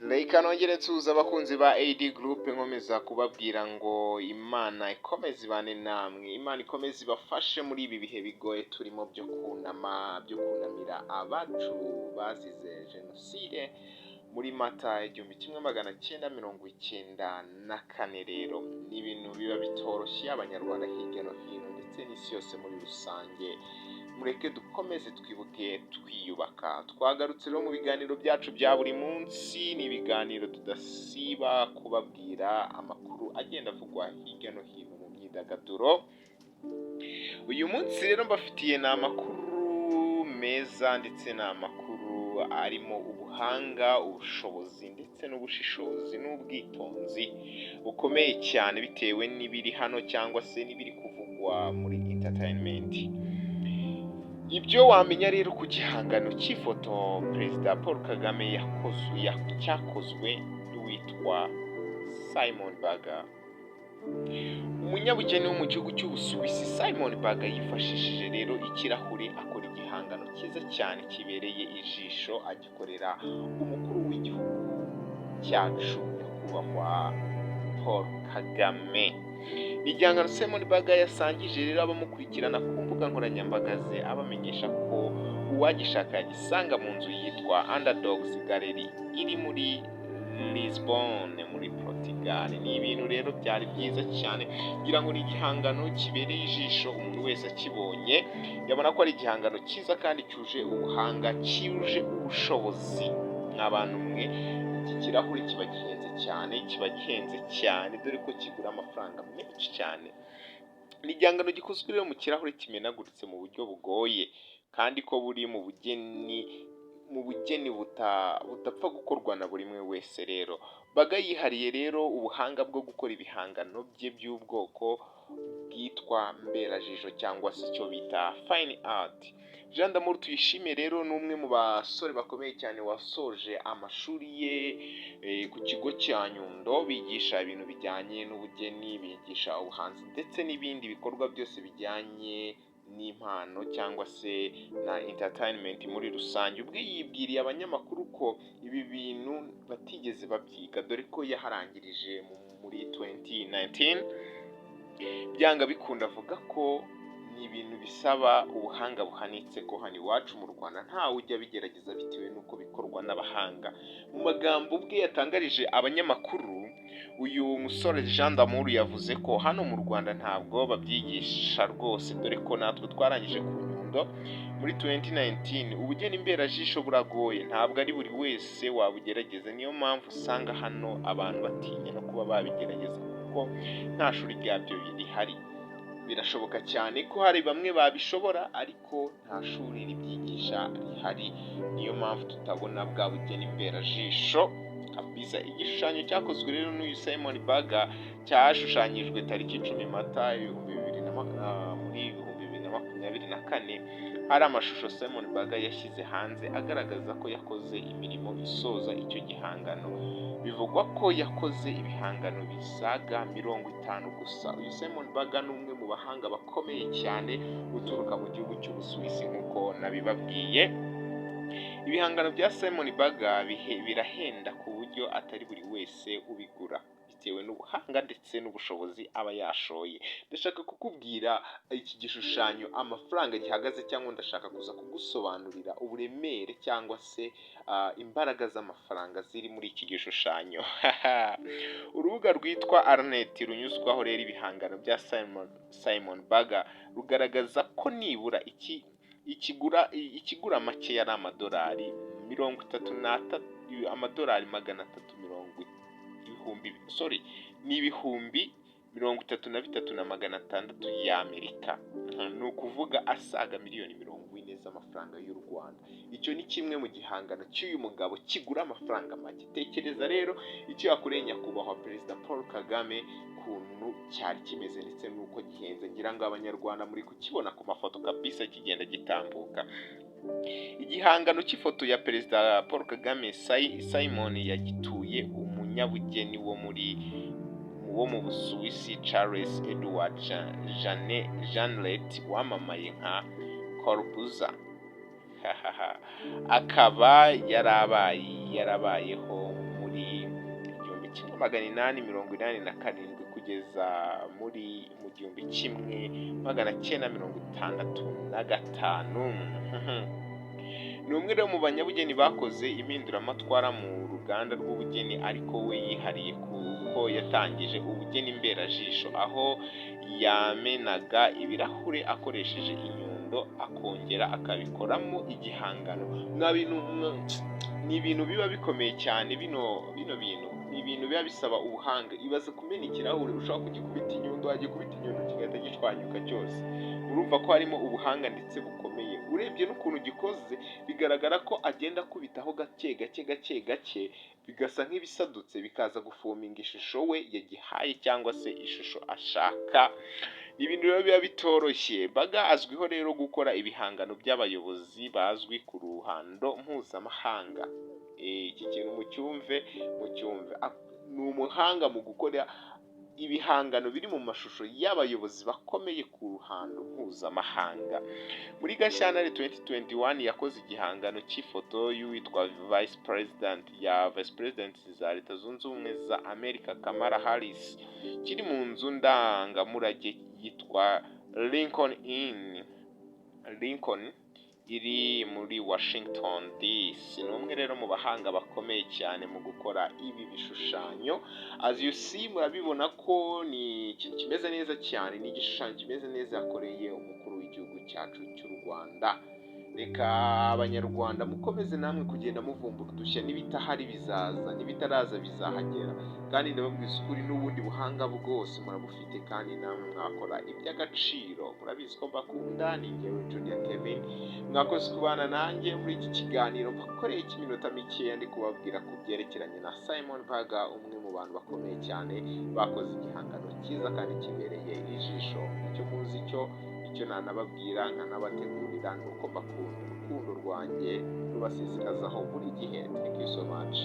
Reka nongere nsuhuza abakunzi ba AD Group, nkomeza kubabwira ngo Imana ikomeze ibane namwe, Imana ikomeze ibafashe muri ibi bihe bigoye turimo byo kunama, byo kunamira abacu bazize Jenoside muri Mata 1994. Rero ni ibintu biba bitoroshye, Abanyarwanda hirya no hino ndetse n'isi yose muri rusange, mureke dukomeze twibuke twiyubaka. Twagarutse rero mu biganiro byacu bya buri munsi, ni ibiganiro tudasiba kubabwira amakuru agenda avugwa hirya no hino mu myidagaduro. Uyu munsi rero mbafitiye ni amakuru meza ndetse ni amakuru arimo ubuhanga, ubushobozi ndetse n'ubushishozi n'ubwitonzi bukomeye cyane, bitewe n'ibiri hano cyangwa se n'ibiri kuvugwa muri entertainment. Ibyo wamenya rero ku gihangano cy'ifoto Perezida Paul Kagame yakozwe, cyakozwe n'uwitwa Simon Berger. Umunyabugeni wo mu gihugu cy'Ubusuwisi Simon Berger yifashishije rero ikirahure akora igihangano cyiza cyane kibereye ijisho, agikorera umukuru w'igihugu cyacu, Nyakubahwa Paul Kagame. Ni igihangano Simon Berger yasangije rero abamukurikirana ku mbuga nkoranyambaga ze, abamenyesha ko uwagishaka yagisanga mu nzu yitwa Underdogs Gallery iri muri Lisbon muri Portugal. Ni ibintu rero byari byiza cyane, ngira ngo ni igihangano kibereye ijisho, umuntu wese akibonye yabona ko ari igihangano cyiza kandi cyuje ubuhanga, cyuje ubushobozi. Mw'abantu mwe, iki kirahuri kiba gihenze cyane, kiba gihenze cyane, dore ko kigura amafaranga menshi cyane. Ni igihangano gikozwe rero mu kirahure kimenaguritse mu buryo bugoye, kandi ko buri mu bugeni budapfa gukorwa na buri umwe wese. Rero Berger yihariye rero ubuhanga bwo gukora ibihangano bye by'ubwoko bwitwa mberajisho cyangwa se icyo bita fine art. Jean d'Amour Tuyishime rero ni umwe mu basore bakomeye cyane wasoje amashuri ye ku kigo cya Nyundo, bigisha ibintu bijyanye n'ubugeni, bigisha ubuhanzi ndetse n'ibindi bikorwa byose bijyanye n'impano cyangwa se na entertainment muri rusange. Ubwe yibwiriye abanyamakuru ko ibi bintu batigeze babyiga, dore ko yaharangirije muri 2019. Byanga bikunda avuga ko ni ibintu bisaba ubuhanga buhanitse, ko hano iwacu mu Rwanda ntawe ujya abigerageza bitewe n'uko bikorwa n'abahanga. Mu magambo ubwe yatangarije abanyamakuru, uyu musore Jean d'Amour yavuze ko hano mu Rwanda ntabwo babyigisha rwose, dore ko natwe twarangije ku Nyundo muri 2019. Ubugeni mberajisho buragoye, ntabwo ari buri wese wabugerageza, niyo mpamvu usanga hano abantu batinya no kuba babigerageza kuko nta shuri ryabyo rihari. Birashoboka cyane ko hari bamwe babishobora, ariko nta shuri ribyigisha rihari, niyo mpamvu tutabona bwa bugeni mberajisho kabisa. Igishushanyo cyakozwe rero n'uyu Simon Berger cyashushanyijwe tariki 10 Mata ibihumbi bibiri na muri 2024. Hari amashusho Simon Berger yashyize hanze agaragaza ko yakoze imirimo isoza icyo gihangano. Bivugwa ko yakoze ibihangano bisaga 50 gusa. Uyu Simon Berger ni umwe mu bahanga bakomeye cyane uturuka mu gihugu cy'Ubusuwisi nk'uko nabibabwiye. Ibihangano bya Simon Berger birahenda ku buryo atari buri wese ubigura, bitewe n'ubuhanga ndetse n'ubushobozi aba yashoye. Ndashaka kukubwira iki gishushanyo amafaranga gihagaze, cyangwa ndashaka kuza kugusobanurira uburemere cyangwa se imbaraga z'amafaranga ziri muri iki gishushanyo. Urubuga rwitwa Artnet runyuzwaho rero ibihangano bya Simon Berger rugaragaza ko nibura iki ikigura make yari amadolari 33, amadolari 300 ibihumbi, sorry, ni 33,600 y'Amerika, ni ukuvuga asaga miliyoni 40 z'amafaranga y'u Rwanda. Icyo ni kimwe mu gihangano cy'uyu mugabo kigura amafaranga make. Tekereza rero icyo yakoreye Nyakubahwa Perezida Paul Kagame ukuntu cyari kimeze ndetse n'uko gihenze. Ngira ngo Abanyarwanda muri kukibona ku mafoto kabisa kigenda gitambuka. Igihangano cy'ifoto ya Perezida Paul Kagame, Simon yagituye umunyabugeni wo mu Busuwisi Charles Edward Jeanlet wamamaye nka Corbusier, akaba yarabayeho muri muri 1887 kugeza mu 1965. Ni umwe rero mu banyabugeni bakoze impinduramatwara mu ruganda rw'ubugeni, ariko we yihariye kuko yatangije ubugeni mberajisho, aho yamenaga ibirahure akoresheje inyundo, akongera akabikoramo igihangano. Ni ibintu biba bikomeye cyane. Bino bintu ni ibintu biba bisaba ubuhanga. Ibaze kumena ikirahure, ushobora kugikubita inyundo, wagikubita inyundo kigahita gishwanyuka cyose. Urumva ko harimo ubuhanga ndetse bukomeye. Urebye n'ukuntu gikoze, bigaragara ko agenda akubitaho gake gake gake gake, bigasa nk'ibisadutse, bikaza guforminga ishusho we yagihaye cyangwa se ishusho ashaka. Ni ibintu rero biba bitoroshye. Baga azwiho rero gukora ibihangano by'abayobozi bazwi ku ruhando mpuzamahanga. Iki kintu mucyumve, mucyumve. Ni umuhanga mu gukora ibihangano biri mu mashusho y'abayobozi bakomeye ku ruhando mpuzamahanga. Muri Gashyantare 2021 yakoze igihangano cy'ifoto y'uwitwa Vice President ya Vice President za Leta Zunze Ubumwe za Amerika, Kamala Harris, kiri mu nzu ndangamurage yitwa Lincoln Inn, Lincoln iri muri Washington DC. Ni umwe rero mu bahanga bakomeye cyane mu gukora ibi bishushanyo. As you see, murabibona ko ni ikintu kimeze neza cyane, ni igishushanyo kimeze neza yakoreye umukuru w'igihugu cyacu cy'u Rwanda. Reka Abanyarwanda mukomeze namwe kugenda muvumbura udushya. N'ibitahari bizaza, n'ibitaraza bizahagera. Kandi ndababwiza ukuri, n'ubundi buhanga bwose murabufite, kandi namwe mwakora iby'agaciro. Murabizi ko mbakunda. Ni njyewe Junior Kevin. Mwakoze kubana nanjye muri iki kiganiro mbakoreye icy'iminota mikeya, ndi kubabwira ku byerekeranye na Simon Baga, umwe mu bantu bakomeye cyane bakoze igihangano cyiza kandi kibereye ijisho. Icyo muzi cyo, icyo nanababwira nkanabategurira, ni uko mbakunda. Urukundo rwanjye rubasesekazaho buri gihe. Thank you so much.